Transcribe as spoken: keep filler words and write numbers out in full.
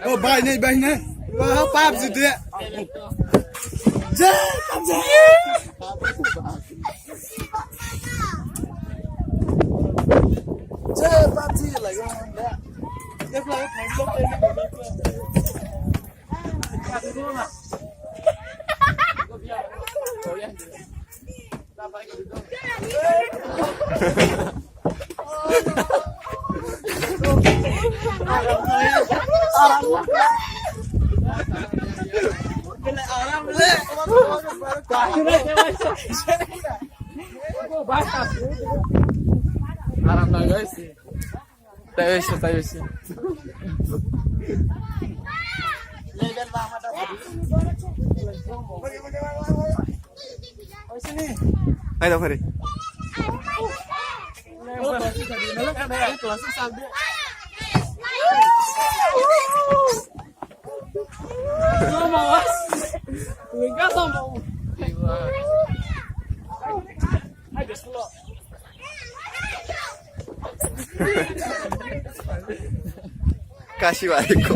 Oh, bhai, nahi, bhai, nahi. Oh, pap si dia. Jai, jai. Jai, pap si lagi. Aram na, guys. Tayo siya, tayo siya. Ay, daw, pare. Kasi wa ko.